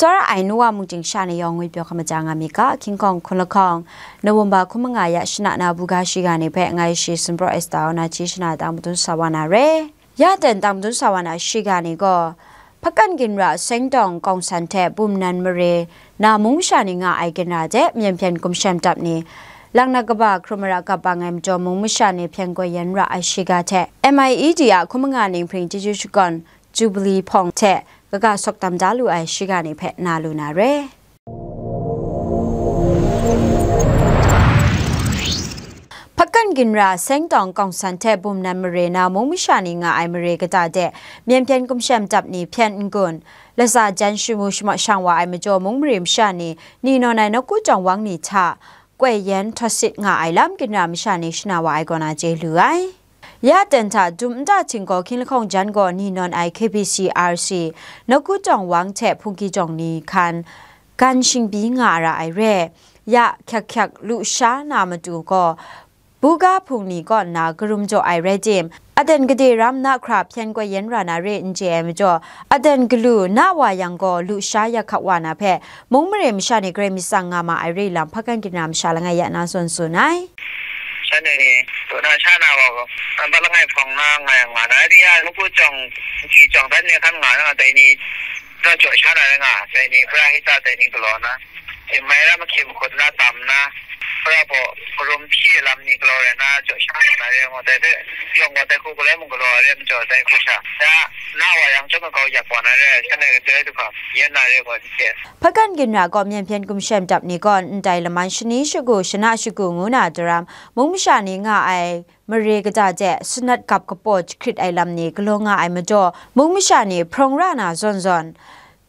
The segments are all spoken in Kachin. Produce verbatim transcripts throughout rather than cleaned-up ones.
Tara ai nu wa mungchying sha ni yawng ngwi pyaw hkam maja nga mi ga, King Kong hkun lahkawng, November hkun manga ya shana na buga shiga ni hpe ngai shi Sumpraw Esta na chi shana dang madun sa wa na re. Ya ten dang madun sa wa na shiga ni gaw, Hpakan ginra Sengtawng Kawngsan hte Bumnan mare na mung masha ni nga ai ginra de myen hpyen gumshem dap ni, lang na kaba hkrum mara kap bang ai majaw mung masha ni hpyen goi yen ra ai shiga hte, M I E D a hkun manga ninghpring chyeju shakawn Jubilee hpawng hte kaga sawk tam da lu ai shiga ni hpe na lu na re. Hpakan ginra Sengtawng Kawngsan hte Bumnan mare na mung masha ni nga ai mare kata de myen hpyen gumshem dap ni hpyen n-gun, latsa jan shamu shamawt shang wa ai majaw mung mare masha ni ni nawn ai nawku jawng wang ni hta koi yen htawt sit nga ai lam ginra masha ni shana wa ai kaw na chye lu ai. Ya ten hta dum nta htinggaw hkying lahkawng jan gaw ni nawn ai K B C R C, nawku jawng wang hte hpungki jawng ni hkan gan shingbyi nga ra ai re. Ya hkyak hkyak lu sha na matu gaw, buga hpung ni kaw nna karum jaw ai rai tim, aten gade ram na hkra hpyen koi yen ra na re n chye ai majaw, aten galu na wa yang gaw lu sha ya hkak wa na hpe, mung mare masha ni grai myit tsang nga ma ai re lam hpakan ginra masha langai ya na zawn tsun ai. Shanhte ni, daw na sha na wa gaw, nambat langai hpawng na nga yang nga na, adi ya, nuku jawng, ji jawng dan ni hkan nga na, dai ni, na jaw sha na rai nga, dai ni, pra hita dai ni galaw na, hkying mai ra mahkying hkut na tam na, pra baw, karum hpyi lam ni galaw rai na, jaw sha na rai nga, dai hpe, yawng gaw dai hku galoi mung galaw ai re majaw, dai hku sha, ya, na wa yang chyawm makau yak wa na rai, shanhte kadai du hkam, yen na rai gaw, di hte. Hpakan ginra gaw myen hpyen gumshem dap ni gaw ndai laman shani shagu, shana shagu ngu na daram, mung masha ni nga ai mare kata de sanat gap kapaw jahkrit ai lam ni galaw nga ai majaw, mung masha ni hprawng ra na zawn zawn,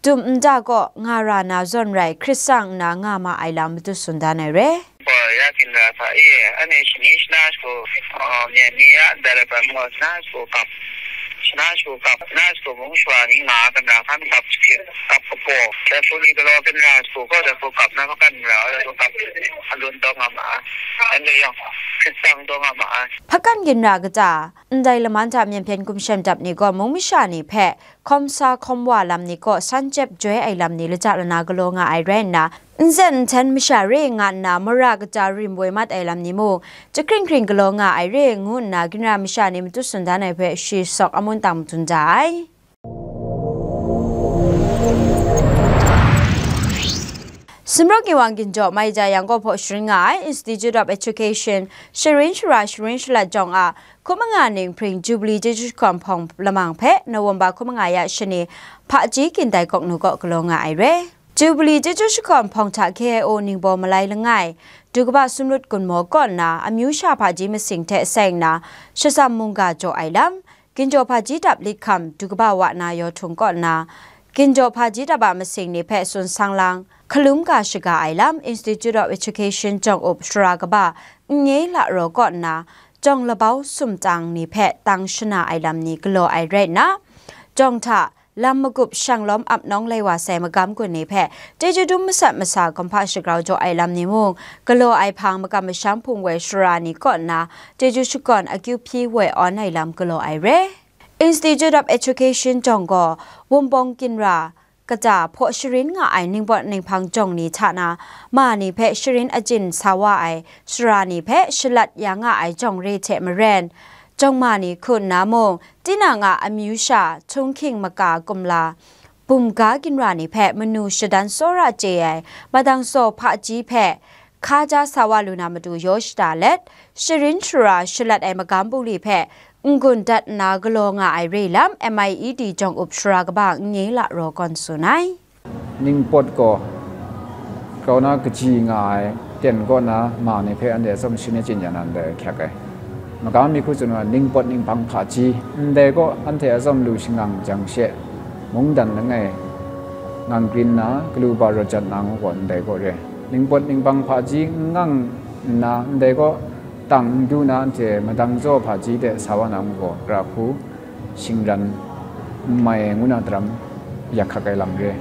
dum nta kaw nga ra na zawn rai hkrit tsang nna nga ma ai lam matu tsun dan ai re. Gaw ya ginra hta e, anhte shani shana shagu, uh, myen ni ya ndai laban gaw shana shagu gap, shana shagu gap, shana shagu mung shawa ni nga ginra hkan gap jahkrit, gap kapaw, dai hku ni galaw ginra shagu gaw dai hku gap na hpakan ginra, dai hku gap alun taw nga ma ai, anhte yawng hkrit tsang taw nga ma ai. Hpakan ginra kata, ndai laman hta myen hpyen gumshem dap ni gaw mung masha ni hpe hkawm sa hkawm wa lam ni kaw san jep joi ai lam ni lata lana galaw nga ai rai nna, nsen nhten masha re nga nna mara kata rim woi mat ai lam ni mung, jahkring hkring galaw nga ai re ngu nna ginra masha ni matu tsun dan ai hpe shi sawk amun tang madun da ai. Sumrawk Ginwang Ginjaw mai ja yang gaw hpaw sharin nga ai Institute of Education, Sharin Shara Sharin Shalat jawng a hkun manga ninghpring Jubilee chyeju shakawn hpawng lamang hpe November hkun manga ya shani hpaji kyin dai kawk nu kaw galaw nga ai re. Jubilee chyeju shakawn hpawng hta K I O ningbaw malai langai, du kaba sumlut gunmaw kaw nna amyu sha hpaji masing hte seng nna, shatsam mungga jaw ai lam, Ginjaw hpaji dap lit hkam du kaba wa na yaw htung kaw nna, ginjaw hpaji dap a masing ni hpe tsun sang lang, hkalum ga shaga ai lam Institute of Education jawng up shara kaba N Nye La Raw kaw nna, jawng labau sumtang ni hpe tang shana ai lam ni galaw ai rai nna, jawng hta lam magup shang lawm ap nawng lai wa sai magam gun ni hpe chyeju dum masat masa gumhpa shagrau jaw ai lam ni mung, galaw ai hpang makam masham hpung woi shara ni kaw nna, chyeju shakawn akyu hpyi woi awn ai lam galaw ai re. Institute of Education jawng gaw, Wunpawng ginra kata hpaw sharin nga ai ningpawt ninghpang jawng ni hta na, ma ni hpe sharin ajin sa wa ai shara ni hpe shalat ya nga ai jawng re hte maren, jawng ma ni hku nna mung, tinang a amyu sha, htunghking maka kumla, bumga ginra ni hpe manu shadan tsawra chye ai, madang tsaw hpaji hpe, hka ja sa wa lu na matu yaw shada let, sharin shara shalat ai magam bungli hpe n-gun dat nna galaw nga ai re lam M I E D jawng up shara kaba N Nye La Raw kawn tsun ai. Ningpawt gaw, grau na kaji nga ai ten kaw na ma ni hpe anhte atsawm shin achyin ya na ndai hkyak ai. Magam mi hku tsun ai, ningpawt ninghpang hpaji, ndai kaw anhte atsawm lu shangang jang she, mungdan langai ngang grin nna, galu ba rawt jat na ngu gaw ndai kaw re. Ningpawt ninghpang hpaji n ngang nna, ndai kaw tang n du na, anhte madang tsaw hpaji de sa wa na ngu gaw, ra hku shingran n mai ai ngu na daram yak hkak ai lam re.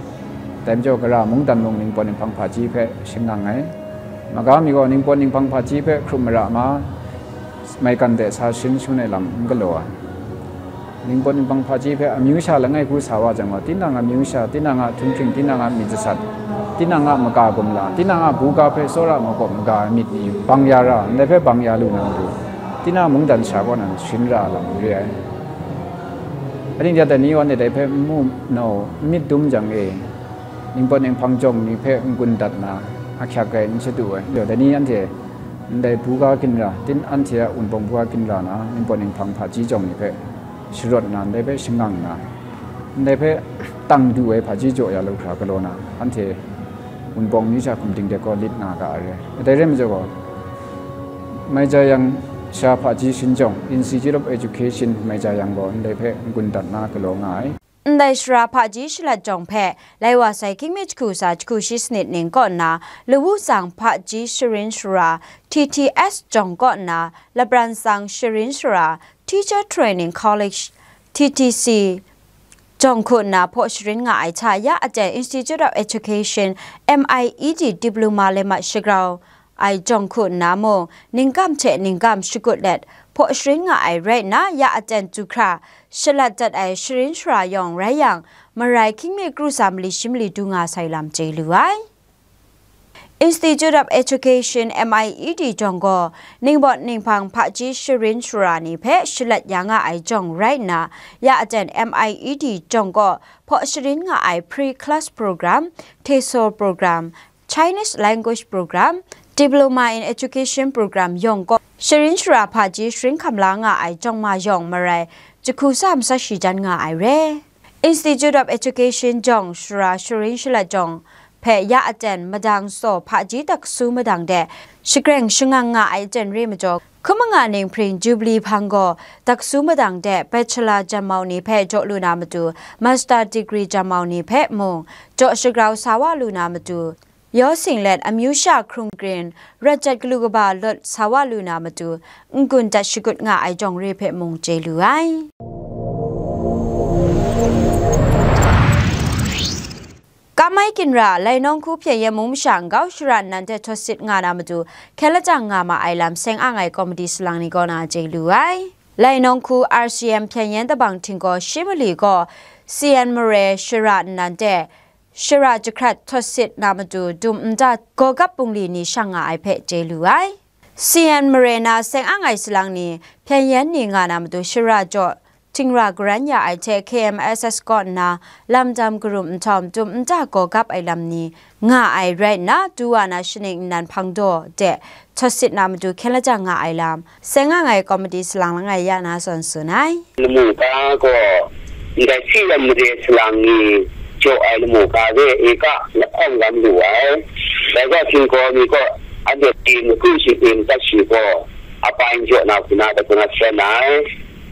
Dai majaw, gara mungdan mung ningpawt ninghpang hpaji hpe shangang ai. Maga mi gaw ningpawt ninghpang hpaji hpe hkrum mara ma, maigan de sa shin shangun ai lam n galaw ai. Ningpawt ninghpang hpaji hpe amyu sha langai hku sa wa jang gaw, tinang a amyu sha, tinang a htunghking, tinang a myit jasat, tinang a maka gumla, tinang a buga hpe tsawra makawp maga ai myit ni bang ya ra, ndai hpe bang ya lu na matu, tinang mungdan sha kaw nan sharin ra ai lam re ai. Aning ja dai ni gaw ndai hpe n mu nau, n myit dum jang e, ningpawt ninghpang jawng ni hpe n-gun dat na, ahkyak ai n shadu ai. Dai ni anhte ndai buga ginra, tin anhte a wunpawng buga ginra na, ningpawt ninghpang hpaji jawng ni hpe sharawt nna, ndai hpe shangang nna, ndai hpe tang du ai hpaji jaw ya lu hkra galaw na, anhte wunpawng ni sha hkum ding de gaw lit nga ga ai re. Dai rai majaw gaw, Maijayang sha hpaji shinjawng, Institute of Education Maijayang gaw ndai hpe n-gun dat na galaw nga ai. Ndai sara hpaji shalat jawng hpe, lai wa sai hkying mi jahku tsa jahku shi sanit ning kaw nna, Lawu Tsang hpaji sharin sara, T T S jawng kaw nna, Lapran Tsang sharin sara, Teacher Training College, T T C, jawng hku nna hpaw sharin nga ai hta ya aten Institute of Education, M I E D, Diploma le mat shagrau ai jawng hku nna mung, ningkam hte ningkam shakut let hpaw sharin nga ai rai nna, ya aten du hkra shalat dat ai sharin sara yawng rai yang, marai hkying mi kru tsa mali shi mali du nga sai lam chye lu ai. Institute of Education, M I E D jawng gaw, ningpawt ninghpang hpaji sharin sara ni hpe shalat ya nga ai jawng rai nna, ya aten M I E D jawng gaw hpaw sharin nga ai pre-class program, TESOL program, Chinese language program, Diploma in Education program yawng gaw, sharin sara hpaji sharin hkam la nga ai jawng ma yawng marai, jahku tsa matsat shi jan nga ai re. Institute of Education jawng sara sharin shalat jawng hpe ya aten madang tsaw hpaji daksu madang de shagreng shangang nga ai aten re majaw, hkum manga ning hpring Jubilee hpang gaw daksu madang de Bachelor janmau ni hpe jaw lu na matu, Master degree janmau ni hpe mung jaw shagrau sa wa lu na matu, yaw singlet amyu sha hkrung grin, rat jat galu kaba lut sa wa lu na matu, n-gun dat shakut nga ai jawng re hpe mung chye lu ai. Kamai ginra, Lainawng hku Hpyen Yen mung masha nkau shara nnan hte htawt sit nga na matu, hkyen lajang nga ma ai lam seng ang ai komiti salang ni kaw na chye lu ai. Lainawng hku R C M Hpyen Yen Dabang Htinggaw Shi Mali gaw, C N Mare shara nnan hte shara jahkrat htawt sit na matu dum nta gawgap bungli ni shang nga ai hpe chye lu ai. C N Mare na seng ang ai salang ni, Hpyen Yen ni nga na matu shara jaw htingra garan ya ai hte K M S S kaw nna lamdam karum nhtawm dum nta gawgap ai lam ni nga ai rai nna, du wa na shaning nnan hpang daw de htawt sit na matu hkyen lajang nga ai lam, seng ang ai komiti salang langai ya na zawn tsun ai. Lamu ga gaw, ndai C N Mare salang ni jaw ai lamu ga re eka lahkawng lam lu ai. Dai gaw htinggaw mi gaw, anhte tim makru shi tim tat shi gaw, apai n jaw na hku na, dai hku na seng ai.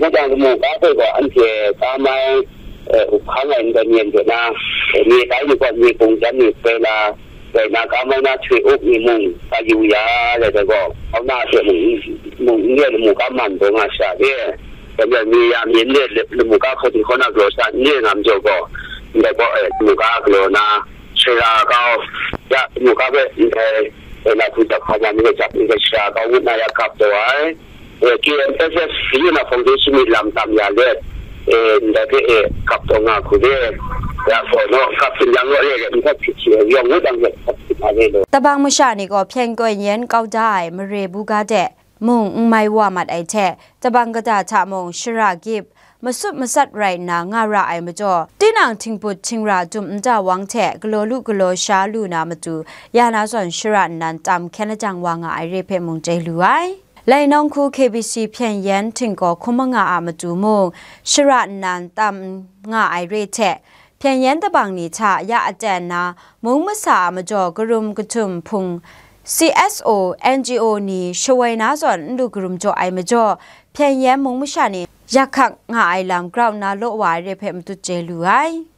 Nang jang lamu ga hpe gaw, anhte ga mai, eh, up hkang ai ndai myen hte na, eh, nye tai ni gaw, nye bung jan ni hpe la, dai na ga mai na htoi up ni mung, ga yu ya, dai dai gaw, hkauna hte mung, mung n re lamu ga man taw nga sha de, dai ni ya myen re lamu ga hkaw hkauna galaw sha n re nga majaw gaw, ndai gaw, eh, lamu ga galaw na, shara kau, ya, lamu ga hpe ndai, eh, na hku jap hpa na ni gaw jap, ndai shara kau ngut na ya gap taw ai. Eh, K M S S yu na foundation ni lam tam ya let, eh, ndai hpe, eh, kap taw nga hku de, ya gaw naw, kap tsun yang naw re re, n hkawt hpyi hpyi ai, yawng ngut ang hte hkawt hpyi hpyi ai lo. Tabang masha ni gaw hpyen koi yen kau da ai mare buga de mung n mai wa mat ai hte, tabang kata hta mung shara gip, matsup matsat rai nna nga ra ai majaw, tinang htingput htingra dum nta wang hte galaw lu galaw sha lu na matu, ya na zawn shara nnan tam hkyen lajang wa nga ai re hpe mung chye lu ai. Lainawng hku K B C Hpyen Yen Htinggaw hkum manga a matu mung, shara nnan tam nga ai re hte, Hpyen Yen Dabang ni hta ya aten na mung masa a majaw karum kahtum hpung, C S O, N G O ni shawoi na zawn n lu karum jaw ai majaw, Hpyen Yen mung masha ni yak hkak nga ai lam grau nna law wa ai re hpe matut chye lu ai.